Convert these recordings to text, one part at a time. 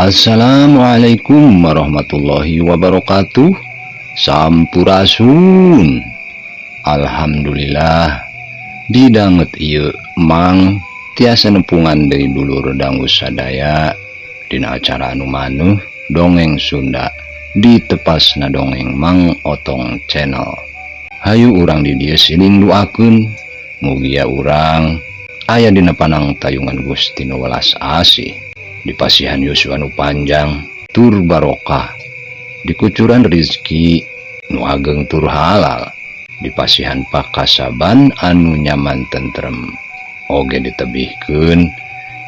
Assalamualaikum warahmatullahi wabarakatuh. Sampurasun. Alhamdulillah didanget ieu Mang tiasa nepungan deui dulur dangu sadaya dina acara anu manuh dongeng Sunda di tepasna dongeng Mang Otong Channel. Hayu urang di dieu siling duakeun mugia urang aya dina panang tayungan Gusti nu welas asih, dipasihan yuswa nu panjang tur barokah, dikucuran rizki nu ageng tur halal, dipasihan pakasaban anu nyaman tentrem, oge ditebihkeun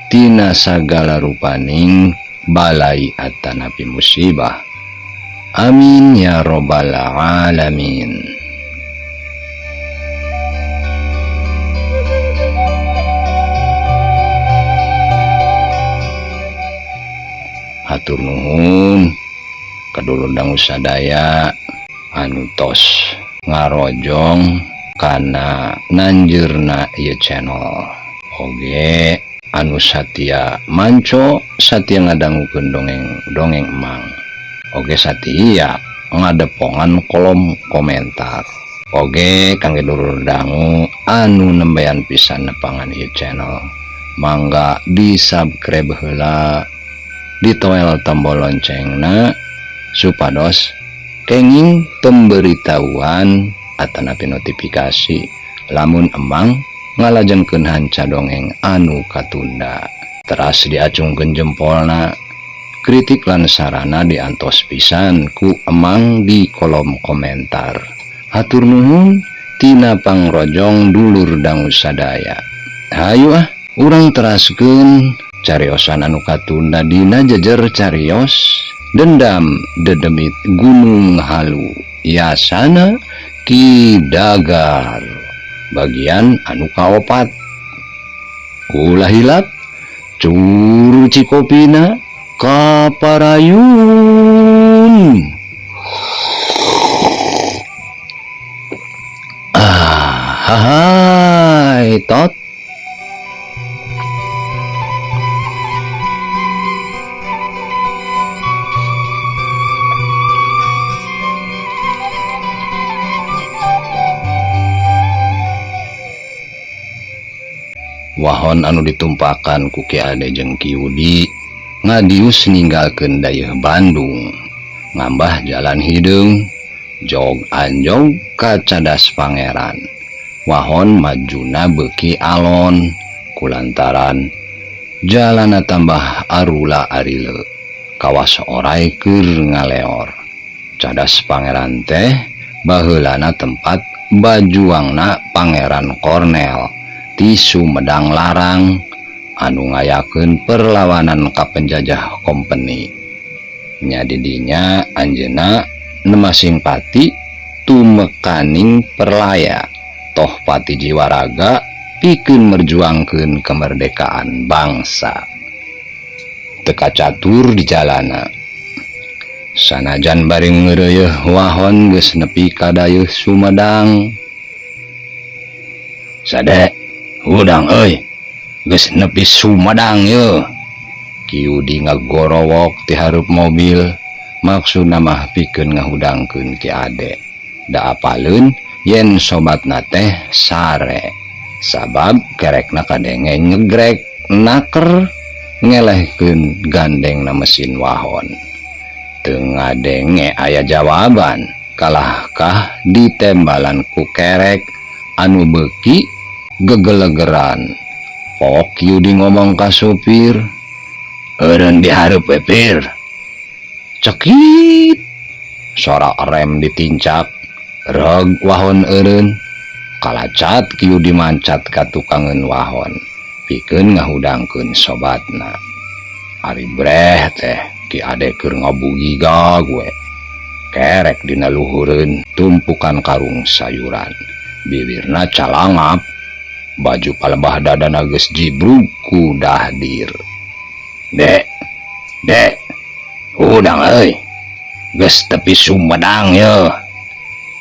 tina sagala rupaning balai atanapi musibah. Amin ya robbal alamin. Hatur nuhun kadulur dangu sadaya anu tos ngarojong kana nanjeurna ieu channel, oge anu satia manco satia ngadangukeun dongeng-dongeng Emang, oge satia ngadepongan kolom komentar, oge kangge dulur dangu anu nembean pisan nepangan ieu channel, mangga di subscribe heula, ditoel tombol loncengna supados kenging pemberitahuan atanapi notifikasi lamun Emang ngalajengkeun hanca dongeng anu katunda. Teras diacungkeun jempolna, kritik lan sarana diantos pisan ku Emang di kolom komentar. Hatur nuhun tina pangrojong dulur dangu sadaya. Hayu ah urang teraskeun cariosan anu katunda dina jejer carios dendam dedemit Gunung Halu Yasana Ki Dagar bagian anu kaopat. Ulah hilap curu cikopina kaparayun. Ah hai tot. Wahon anu ditumpakan ku Ki Ade jeung Ki Yudi ngadius ninggalkeun dayeuh Bandung, ngambah jalan hideung jog anjog ka Cadas Pangeran. Wahon majuna beuki alon kulantaran jalana tambah arula arile, kawas orai keur ngaleor. Cadas Pangeran teh baheulana tempat bajuangna Pangeran Kornel ti Sumedang Larang anu ngayakeun perlawanan ka penjajah kompeni. Nya didinya anjeunna nemasing pati tumekaning perlaya toh pati jiwaraga pikeun merjuangkeun kemerdekaan bangsa. Teu kacatur di jalana. Sanajan bari ngeureuyeuh wahon geus nepi ka dayeuh Sumedang. Sade hudang euy, geus nepi Sumedang yeuh. Ki Yudi ngagorowok ti hareup mobil, maksudna mah pikeun ngahudangkeun Ki Ade. Da apaleun yen sobatna teh sare, sabab kerekna kadenge nyegrek naker ngelehkeun gandengna mesin wahon. Teu ngadenge aya jawaban, kalahkah ditembalan ku kerek anu beuki gegelegeran. Pok Yudi ngomong ka supir, eureun dihareup we pir. Cekit, sora rem ditincak, reg wahon eureun. Kalacat Ki Yudi mancat ka tukangeun wahon pikeun ngahudangkeun sobatna. Ari breh teh Ki Ade keur ngabugiga gue. Kerek dina luhureun tumpukan karung sayuran, bibirna calangap, baju palebah dadana geus jibrug ku dahdir. Dek, dek, hudang euy, geus tepi Sumedang yeuh.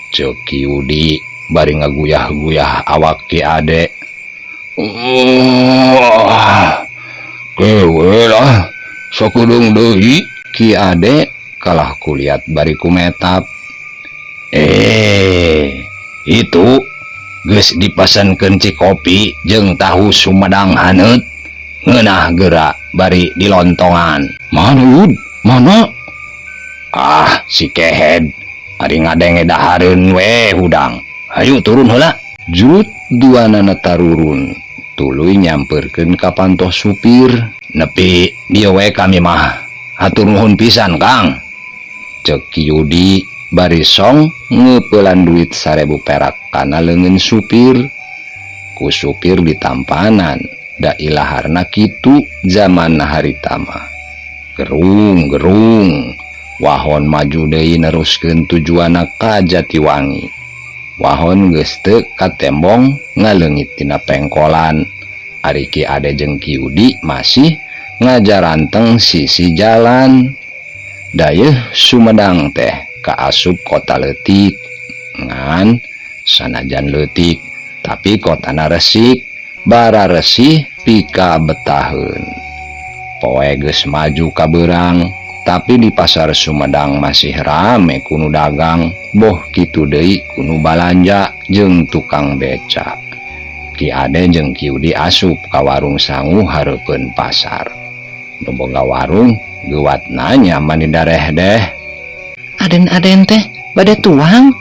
Ceuk Ki Yudi bari ngaguyah-guyah awak Ki Ade. Kewe lah, Sakedeung deui Ki Ade kalah kuliat bari kumetap. Eh, itu geus dipesenkeun cikopi jeung tahu Sumedang haneut. Ngeunah geura bari dilontongan. Mana Yud? Mana? Ah, si kehed. Ari ngadenge dahareun we hudang. Hayu turun heula. Jut duanana tarurun. Tuluy nyamperkeun ka pantoh supir. Nepi dieu we kami mah. Hatur nuhun pisan, Kang. Cek Ki Yudi bari song ngeupelan duit 1000 perak kana leungeun supir. Ku supir ditampanan. Da ilaharna kitu zaman harita mah. Gerung gerung. Wahon maju deui neruskeun tujuanna ka Jatiwangi. Wahon geus teu katembong ngaleungit tina pengkolan. Ari Ki Ade jeung Ki Yudi masih ngajaranteng sisi jalan. Dayeuh Sumedang teh kaasup kota leutik. Ngan sanajan leutik tapi kotana resik, bara resih pika betaheun. Poe geus maju ka beurang, tapi di pasar Sumedang masih rame kunu dagang, boh kitu deui kunu balanja jeung tukang beca. Ki Ade jeung Ki Yudi asup ka warung sangu hareupeun pasar. Nu boga warung geuwat nanya mani dareh deh. Aden-aden teh bade tuang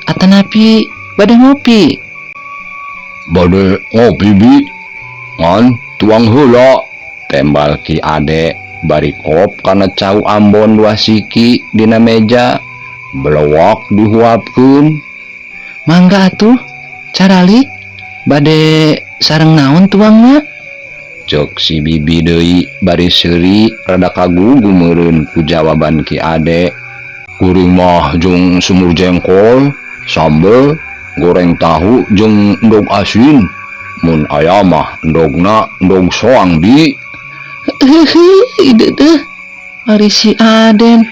atanapi bade ngopi? Bade ngopi bi, ngan tuang heula. Tembal Ki Ade bari kop kana cau Ambon dua siki dina meja, belewok dihuapkeun. Mangga atuh, caralik bade sareng naon tuangna? Cek si bibi deui bari seuri rada kagugu meureun ku jawaban Ki Ade. Kuring mah jeung sumur jengkol, sambel, goreng tahu jeung endog asin. Mun aya mah endogna endog soang bi. Heuheuh, ide deh. Ari si Aden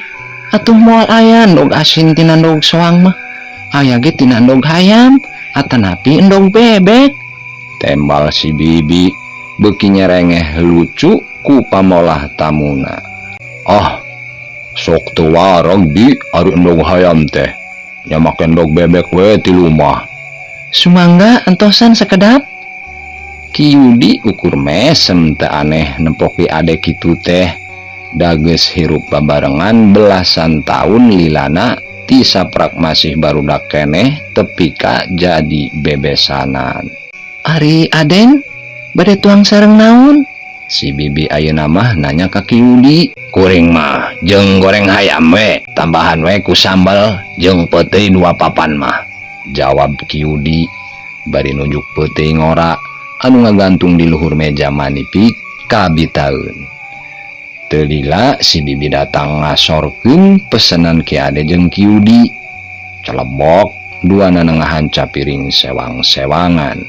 atuh moal aya endog asin tina endog soang mah. Aya ge tina endog hayam atanapi endog bebek. Tembal si bibi beuki nyerengeh lucu ku pamolah tamuna. Ah, sok teu wareg bi ari endog hayam teh. Nya make endog bebek we ti lumah. Sumangga entosan sekedap. Ki Yudi ukur mesem teu aneh nempoki Ade kitu teh. Da geus hirup babarengan belasan tahun lilana ti saprak masih barudak keneh tepi ka jadi bebesanan. Ari Aden bade tuang sareng naon? Si bibi ayeuna mah nanya ka Ki Yudi. Kuring mah jeung goreng hayam we, tambahan we ku sambal jeung peuteuy dua papan mah. Jawab Ki Yudi bari nunjuk peuteuy ngora anu ngagantung di luhur meja manipi kabitaeun. Teu lila si bibi datang ngasorkeun pesenan Ki Ade jeung Ki Yudi. Celebok duanana ngahanca piring sewang-sewangan.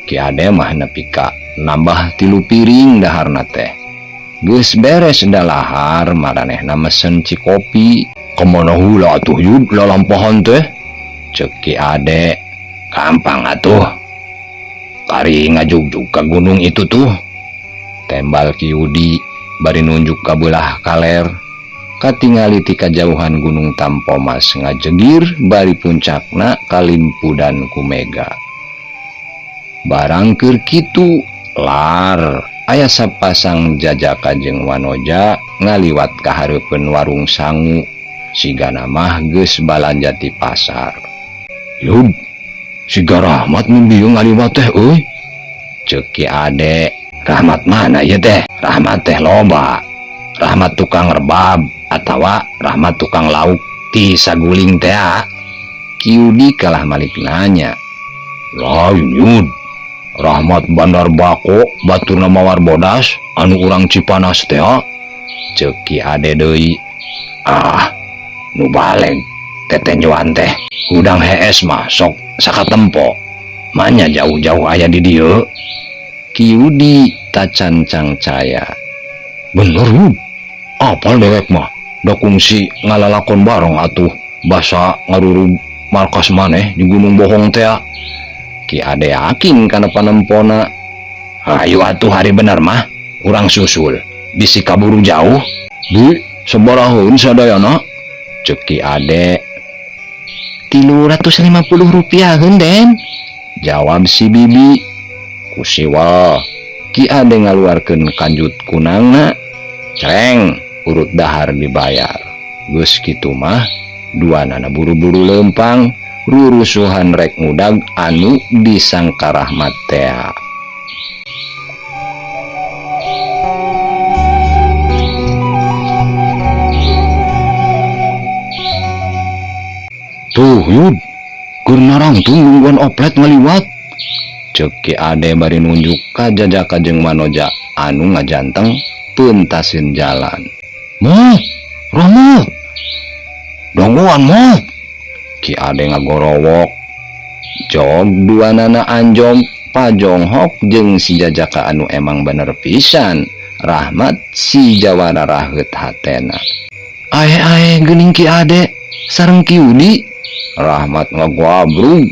Ki Ade mah nepi ka nambah 3 piring daharna teh. Geus beres dalahar maranehna mesen cikopi. Kemana heula atuh Yud lalampahan teh? Ceuk Ki Ade. Gampang atuh. Kari ngajugjug ka gunung itu tuh. Tembal Ki Yudi bari nunjuk ka beulah kaler. Katingali ti kajauhan gunung Tampomas ngajegir bari puncakna kalimpudan ku mega. Barang keur kitu lar aya sapasang jajaka jeung wanoja ngaliwat ka hareupeun warung sangu. Sigana mah geus balanja ti pasar. Yud, siga Rahmat nu bieu ngaliwat teh euy. Ceuk Ki Ade. Rahmat mana ieu teh? Rahmat teh loba. Rahmat tukang rebab atawa Rahmat tukang lauk ti saguling teh. Ki Yudi kalah malik nanya. Lain Yud, Rahmat Bandar Bako baturna mawar bodas anu urang Cipanas teh. Ceuk Ki Ade deui. Ah, nu baleg tetenjoan teh. Hudang hees mah sok sakatempo. Manya jauh-jauh aya di dieu. Ki Yudi tacancang caya. Bener Yud, apal dewek mah da kungsi ngalalakon bareng atuh basa ngarurug markas maneh di Gunung Bohong teh. Ki Ade yakin kana panempona. Hayu atuh hari bener mah urang susul. Bisi kaburu jauh. Di sabarahaeun sadayana? Ceuk Ki Ade. 350 rupiaheun, Den. Jawab si bibi. Ku siwal Ki Ade ngaluarkeun kanjut kunangna. Cereng urut dahar dibayar. Geus kitu mah duanana buru-buru leumpang rurusuhan rek ngudag anu disangka Rahmat tea. Tuh Yud, keur narangtung nungguan oplet ngaliwat. Ceuk Ki Ade bari nunjuk ka Jajaka jeung Manoja anu ngajanteng peuntaseun jalan. Mot, Rahmat, donggoan mot. Ki Ade ngagorowok. Jog duanana anjom pajonghok jeung si Jajaka anu emang bener pisan. Rahmat si jawara raheut hatena. Ae-ae geuning Ki Ade sareng Ki Yudi. Rahmat ngaguabrug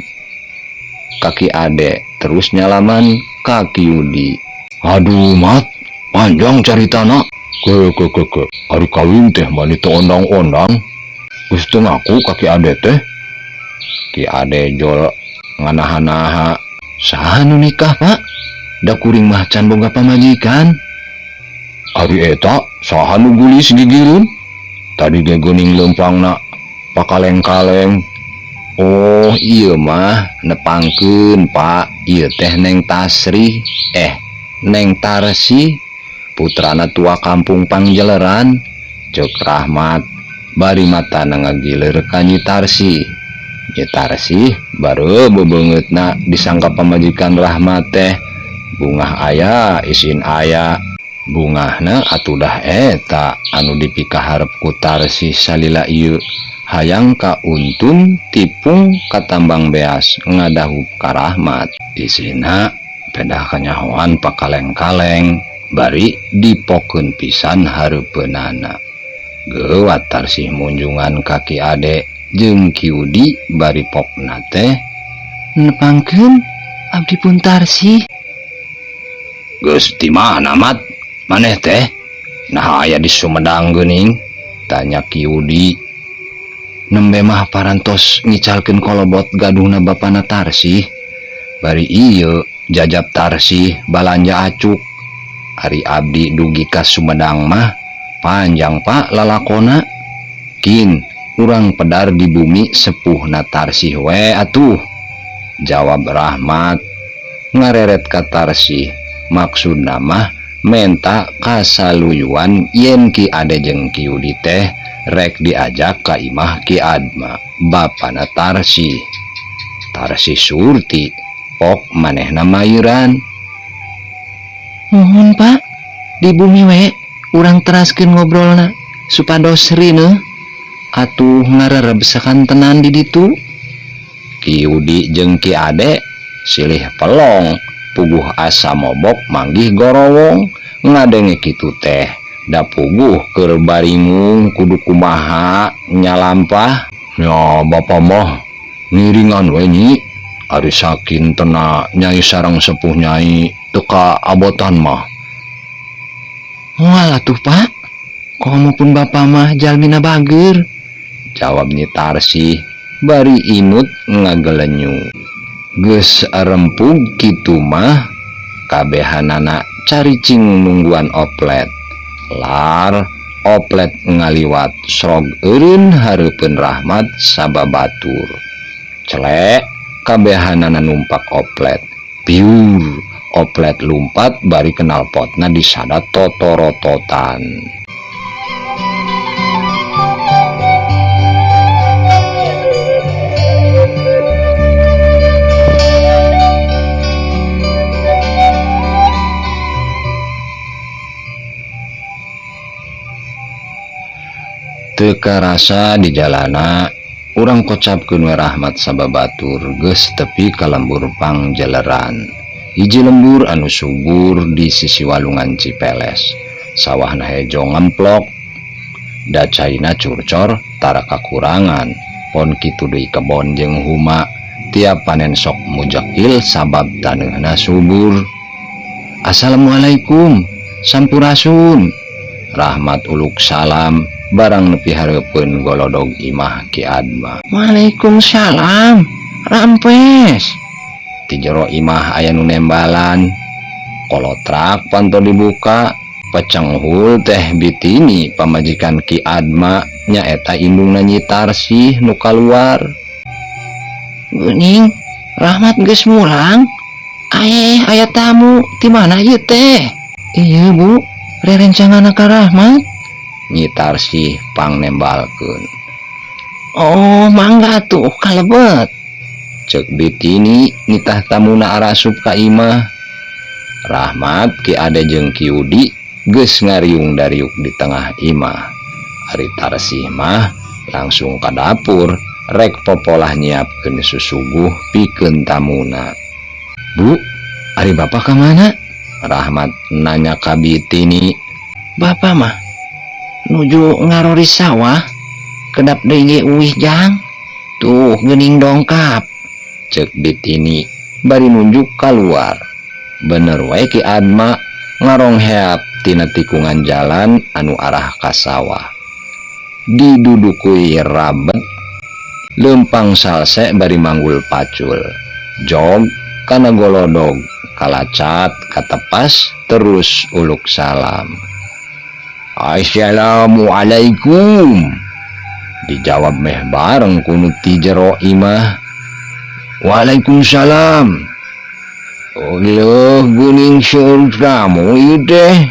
ka Ki Ade terus nyalaman ka Ki Yudi. Aduh mat, panjang caritana. Ke ke ke ke, ari kawin teh mani teu ondang-ondang. Geus teu ngaku ka Ki Ade teh. Ki Ade jol nganaha-naha. Saha nu nikah, Pak? Da kuring mah can boga pamajikan. Ari eta saha nu gulis gigireun? Tadi ge geuning leumpangna pakaleng-kaleng. Oh ieu mah nepangkeun, Pak. Ieu teh Neng Tasri, Neng Tarsi, putrana tua kampung Pangjeleran. Ceuk Rahmat bari matana ngagilir ka Nyi Tarsi. Nyi Tarsi baru bebeungeutna disangka pamajikan Rahmat teh. Bungah aya, isin aya. Bungahna atudah eta anu dipikaharep ku Tarsi salila ieu. Hayang kauntun tipung katambang beas ngadahup ka Rahmat. Isina pedah kanyahoan pakaleng-kaleng bari dipokeun pisan hareupeunana. Geuwat Tarsih munjungan ka Ki Ade jeung Ki Yudi bari pokna teh nepangkeun abdi pun Tarsih. Geus ti mana mat maneh teh? Naha aya di Sumedang geuning? Tanya Ki Yudi. Nembe mah parantos ngicalkeun kolobot gaduhna bapana Tarsih. Bari ieu jajab Tarsih balanja acuk. Ari abdi dugi ka Sumedang mah panjang Pak lalakona. Kin urang pedar di bumi sepuhna Tarsih we atuh. Jawab Rahmat ngareret ka Tarsih. Maksudna mah menta kasaluyuan yen Ki Ade jeung Ki Yudi teh rek diajak ka imah Ki Adma bapana Tarsih. Tarsih surti pok manehna mayuran. Mohon Pak, di bumi we urang teraskeun ngobrolna supados rineuh atuh ngarereb sakantenan di ditu. Ki Yudi jeung Ki Ade silih pelong puguh asa mobok manggih gorowong ngadenge kitu teh da puguh keur baringung kudu kumaha nyalampah. Ya bapa mah ngiringan we nyi, ari sakintena nyai sareng sepuh nyai teu ka abotan mah. Moal atuh Pak, komo pun bapa mah jalmina bager, jawab Nyi Tarsih bari imut ngagelenyu. Geus rempug kitu mah kabehanana caricing nungguan oplet. Lar oplet ngaliwat srog eureun hareupeun Rahmat sababatur. Celek kabehanana numpak oplet. Piur oplet lumpat bari knalpotna disadat totorototan. Teu karasa di jalana urang kocapkeun we Rahmat sababatur geus tepi ka lembur Pangjeleran. Hiji lembur anu subur di sisi walungan Cipeles. Sawahna hejo ngemplok, da caina curcor tara kakurangan. Pon kitu deui kebon jeung huma, tiap panen sok mujakil sabab taneuhna subur. Assalamualaikum, sampurasun. Rahmat uluk salam barang nepi hareupeun golodog imah Ki Adma. Waalaikumsalam. Rampes. Ti jero imah aya nu nembalan. Kolotrak panto dibuka. Pecenghul teh Bitini pamajikan Ki Adma nyaeta indungna Nyi Tarsih nu kaluar. Geuning, Rahmat geus mulang. Aeh, aya tamu. Ti mana ieu teh? Iya, Bu. Rerencangan ka Rahmat. Nyi Tarsih pangnembalkeun. Oh, mangga atuh kalebet. Cek Bitini nitah tamuna arasup ka imah. Rahmat, Ki Ade jeung Ki Yudi geus ngariung dariuk di tengah imah. Ari Tarsih mah langsung ka dapur rek popolah nyiapkeun susuguh pikeun tamuna. Bu, ari bapak ka mana? Rahmat nanya ka Bitini. Bapak mah nuju ngarori sawah. Kedap deui ge uih jang. Tuh geuning dongkap. Cek Bitini bari nunjuk kaluar. Bener wae Ki Adma ngarongheap tina tikungan jalan anu arah ka sawah. Didudukui rabet lempang salse bari manggul pacul. Jog kana golodog kalacat katepas terus uluk salam. Assalamualaikum. Dijawab meh bareng ku nu ti jero imah. Waalaikumsalam. Oh, leuh geuning seueur tamu ieu teh.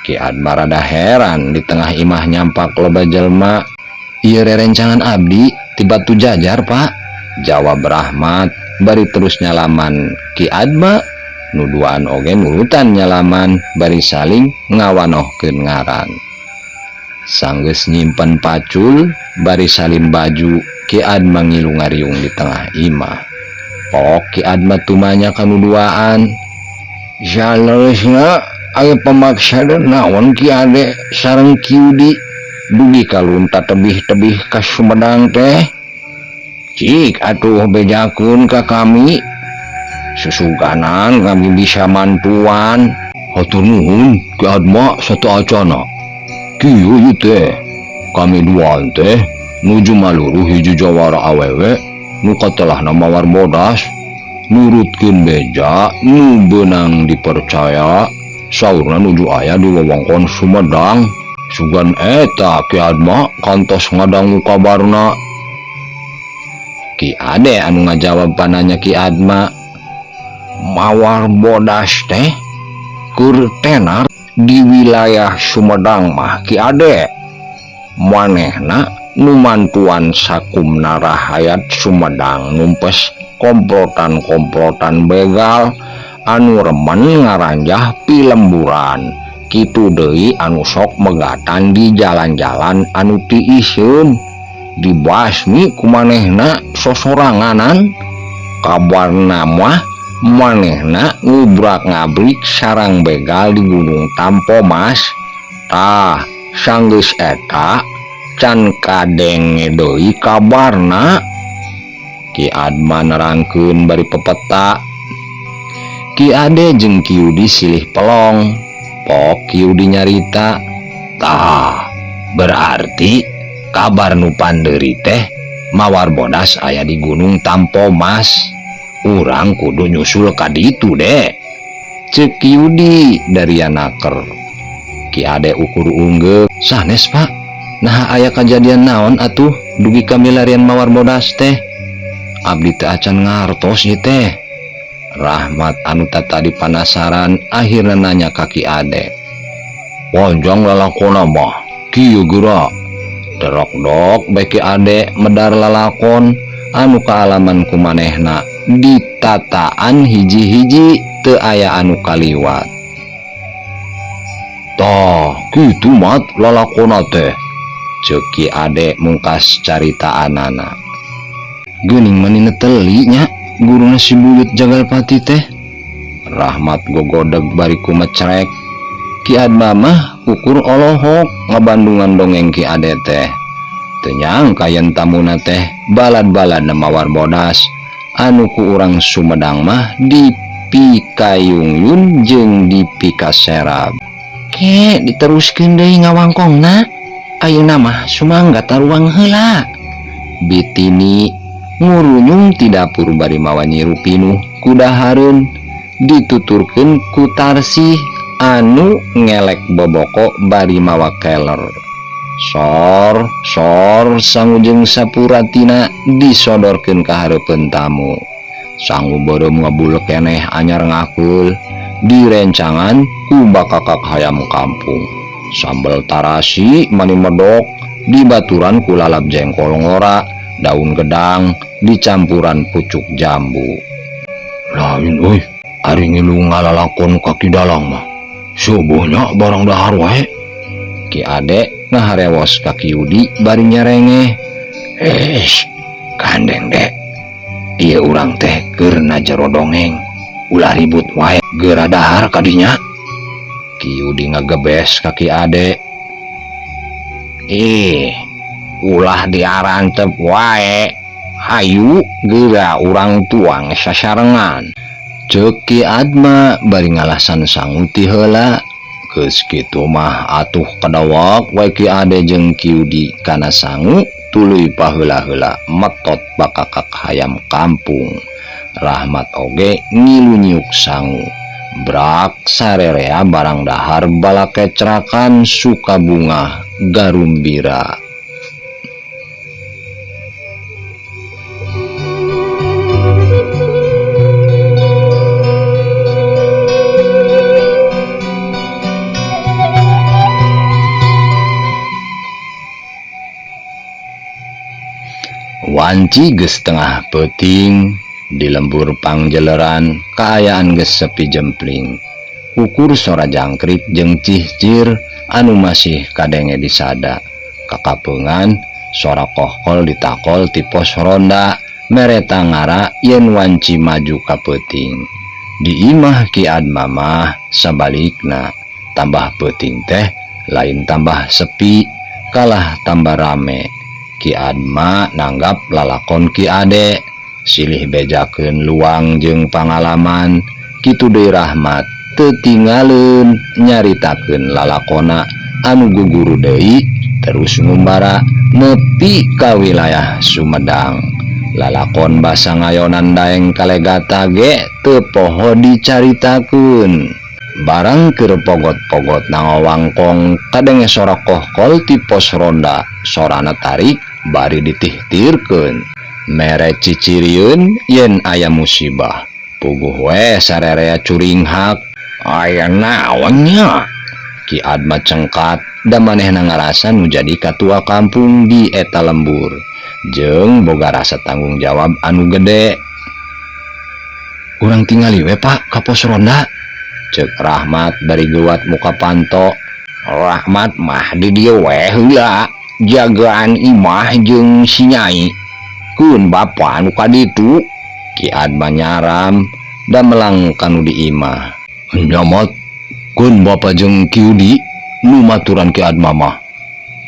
Ki Adma rada heran di tengah imah nyampak loba jelema. Ieu rerencangan abdi ti Batu Jajar, Pak. Jawab Rahmat bari terus nyalaman Ki Adma. Nu duaan oge nurutan nyalaman bari saling ngawanohkeun ngaran. Sanggeus nyimpen pacul bari salim baju, Ki Adma ngilu ngariung di tengah imah. Pok Ki Adma tumanya kanu duaan. Saleresna aya pamaksadan naon Ki Ade sareng Ki Yudi dugi kalunta tebih-tebih ka Sumedang teh. Cik atuh bejakeun ka kami. Susuganan kami bisa mantuan. Hatur nuhun Ki Adma sateuacana. Kieu ieu teh kami duaan teh nuju maluruh hiji jawara awewe nu katelahna mawar bodas. Nurutkeun beja nu beunang dipercaya saurna nuju aya di wewengkon Sumedang. Sugan eta Ki Adma kantos ngadangu kabarna. Ki Ade anu ngajawab pananya Ki Adma. Mawar bodas teh keur tenar di wilayah Sumedang mah Ki Ade. Manehna nu mantuan sakumna rahayat Sumedang numpes komplotan-komplotan begal anu remen ngaranjah pilemburan. Kitu deui anu sok megatan di jalan-jalan anu tiiseun. Dibasmi ku manehna sosoranganan. Kabarna mah manehna ngubrak-ngabrik sarang begal di Gunung Tampomas. Tah sanggeus eta can kadenge deui kabarna. Ki Adma nerangkeun bari pepeta. Ki Ade jeung Ki Yudi silih pelong. Pok Ki Yudi nyarita. Tah berarti kabar nu pandeuri teh mawar bodas aya di Gunung Tampomas. Urang kudu nyusul ka ditu deh. Ceuk Ki Yudi dari naker. Ki Ade ukur unggeuk. Sanes Pak, naha aya kajadian naon atuh dugi ka milarian mawar bodas teh. Abdi teh acan ngartos ieu teh. Rahmat anu tadi panasaran akhirna nanya ka Ki Ade. Panjang lalakona mah kieu geura. Derok-dok bae Ki Ade medar lalakon anu kaalaman ku manehna ditataan hiji-hiji teu aya anu kaliwat. Tah kitu mat lalakona teh. Ceuk Ki Ade mungkas caritaanana. Geuning mani neteli nya guruna si buyut Jagalpati teh. Rahmat gogodeg bari kumecrek. Ki Adma mah ukur olohok ngabandungan dongeng Ki Ade teh. Teu nyangka yen tamuna teh balad-balad mawar bodas anu ku urang Sumedang mah dipikayungyun jeung dipikaserab. Engke diteruskeun deui ngawangkongna. Ayeuna mah sumangga taruang heula. Bitini ngurunyung ti dapur bari mawa nyiru pinuh ku dahareun dituturkeun ku Tarsih anu ngelek boboko bari mawa keler. Sor sor sangu jeung sapuratina disodorkeun ka hareupeun tamu. Sangu beureum ngebul keneh anyar ngakul direncangan ku bakakak hayam kampung. Sambel tarasi mani medok dibaturan ku lalap jengkol ngora, daun gedang dicampuran pucuk jambu. Lain euy, ari ngilu ngalalakon ka Ki Dalang mah. Subuhnya barang dahar wae. Ki Ade ngaharewos ka Ki Yudi bari nyerengeh. Eish, kandeng dek. Ieu urang teh keur na jero dongeng. Ulah ribut wae geura dahar kadinya. Ki Yudi ngagebes ka Ki Ade. Ih, ulah diarantep wae. Hayu geura urang tuang sasarengan. Ceuk Ki Adma bari ngalasan sangu ti heula. Geus kitu mah atuh kadawak wae Ki Ade jeung Ki Yudi kana sangu tuluy paheula-heula metot bakakak hayam kampung. Rahmat oge ngilu nyiuk sangu. Brak sarerea barang dahar balakecrakan sukabungah garumbira. Wanci geus tengah peuting di lembur pangjeleran kaayaan geus sepi jempling. Ukur sora jangkrik jeung cihcir anu masih kadenge disada. Kakapeungan sora kohkol ditakol ti pos ronda mereta ngara yen wanci maju ka peuting. Di imah Ki Adma mah sabalikna, tambah peuting teh lain tambah sepi kalah tambah rame. Ki Adma nanggap lalakon Ki Ade silih bejakeun luang jeung pangalaman. Kitu deui Rahmat teu tinggaleun nyaritakeun lalakona anu guguru deui terus ngumbara nepi ka wilayah Sumedang. Lalakon basa ngayonan daeng kalegata ge teu poho dicaritakeun. Barang keur pogot-pogot nangawangkong kadenge sora kohkol ti pos ronda, sorana tarik bari ditihtirkeun. Mere cicirieun yen aya musibah. Puguh we sarerea curinghak. Aya naon nya? Ki Adma cengkat da manehna ngarasa nu jadi katua kampung di eta lembur jeung boga rasa tanggung jawab anu gede. Urang tingali we Pak ka pos ronda, ceuk Rahmat bari geuwat muka panto. Rahmat mah di dieu we heula jagaan imah jeung si Nyai. Keun bapa anu ka ditu. Ki Adma nyaram da melang kanu di imah. Nyamat keun bapa jeung Ki Yudi nu maturan Ki Adma mah.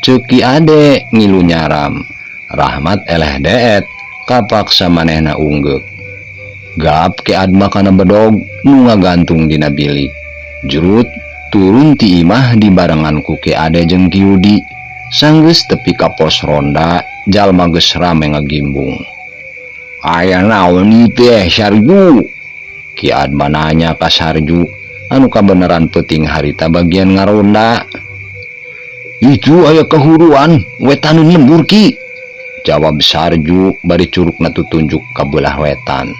Ceuk Ki Ade ngilu nyaram. Rahmat eleh deet kapaksa manehna unggeuk. Gap Ki Adma kana bedog nu ngagantung dina bilik. Jurut turun ti imah dibarengan ku Ki Ade jeung Ki Yudi. Sanggeus tepi ka pos ronda jalma geus rame ngagimbung. Aya naon ieu teh Sarju? Ki Adma nanya ka Sarju anu kabeneran peuting harita bagian ngaronda. Itu aya kahuruan wetaneun lembur Ki, jawab Sarju bari curugna tutunjuk ka beulah wetan.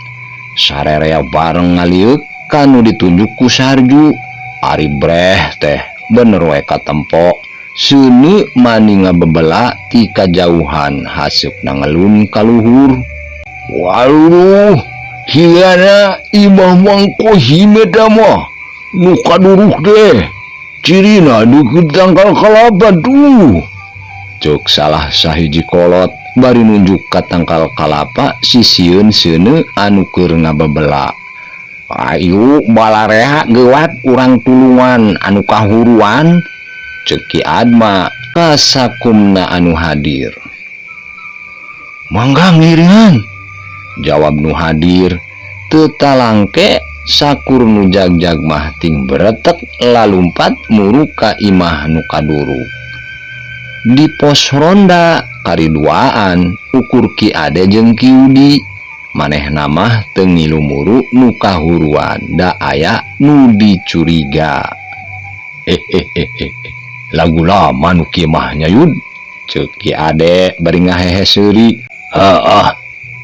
Sarerea bareng ngaliuk kanu ditunjuk ku Sarju. Ari breh teh bener we katempo. Seuneu mani ngabebela ti kajauhan haseupna ngelun ka luhur. Waduh, hiana imah mangko himeta mah nu kaduruh deh. Cirina deukeut tangkal kalapa tuh. Ceuk salah sahiji kolot bari nunjuk ka tangkal kalapa sisieun seuneu anu keur ngabebela. Ayu balareha geuwat urang tulungan anu kahuruan, ceuk Ki Adma kasakumna anu hadir. Mangga ngiringan, jawab nu hadir. Teu talangke Sakur nu jagjag mah ting beretek lalumpat muru ka imah nu kaduruk. Di pos ronda kariduaan ukur Ki Ade jeung Ki Udi. Manehna mah teu ngilu muru nu kahuruan da aya nu dicuriga. Hehehehe lagu lama nu kieu mah nya Yud, ceuk Ki Ade bari ngahehe seuri. Heueuh,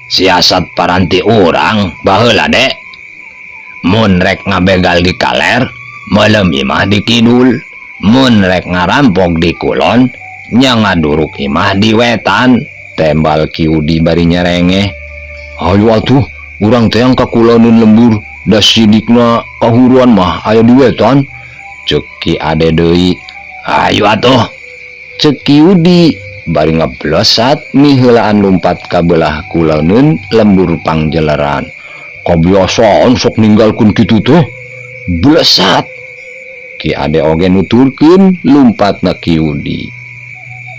siasat paranti urang baheula De. Mun rek ngabegal di kaler, meuleum imah di kidul. Mun rek ngarampok di kulon, nya ngaduruk imah di wetan, tembal Ki Udi bari nyerengeh. Hayu atuh, urang teang ka kuloneun lembur, da sidikna kahuruan mah aya di wetan, ceuk Ki Ade deui. Hayu atuh, ceuk Ki Udi bari ngablesat miheulaan lumpat ka beulah kuloneun lembur pangjeleran. Kabiasaan sok ninggalkeun kitu teh, blesat. Ki Ade oge nuturkeun lumpatna Ki Udi.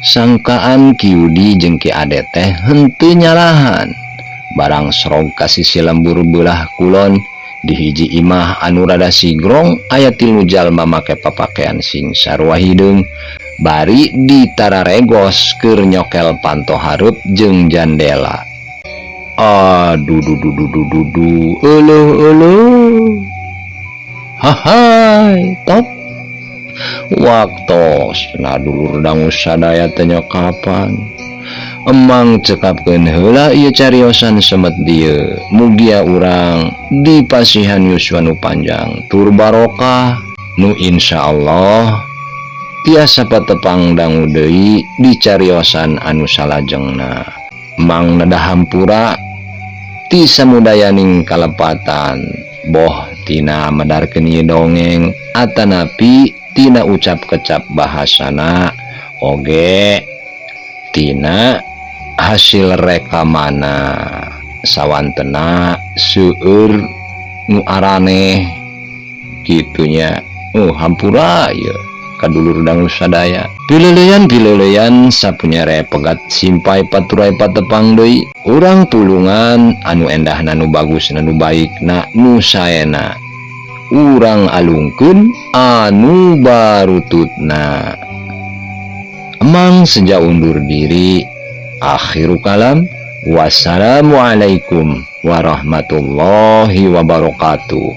Sangkaan Ki Udi jeung Ki Ade teh henteu nyalahan. Barang serog ka sisi lembur beulah kulon, di hiji imah anu rada sigrong aya tilu jalma make papakean sing sarua hideung, bari ditararegos keur nyokel panto hareup jeung jandela. Aduh du du du du du du, euleuh euleuh. Hahai, top. Waktosna dulur dangu sadaya teh nya kapan. Emang cekapkeun heula ieu cariosan semet dieu. Mugia urang dipasihan yuswa nu panjang tur barokah nu insyaallah tiasa patepang dangu deui di cariosan anu salajengna. Mang neda hampura ti samudayaning kalepatan boh tina medarkeun ieu dongeng atanapi tina ucap kecap bahasana oge tina hasil rekamana sawantena seueur nu araneh kitunya. Oh hampura ieu kadulur dangu sadaya. Pileleyan-pileleyan sapunyere pegat simpai paturai patepang deui. Urang tulungan anu endahna nu bagusna nu baikna nu saena. Urang alungkeun anu barututna. Emang seja undur diri. Akhiru kalam. Wassalamualaikum warahmatullahi wabarakatuh.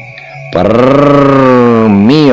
Permios.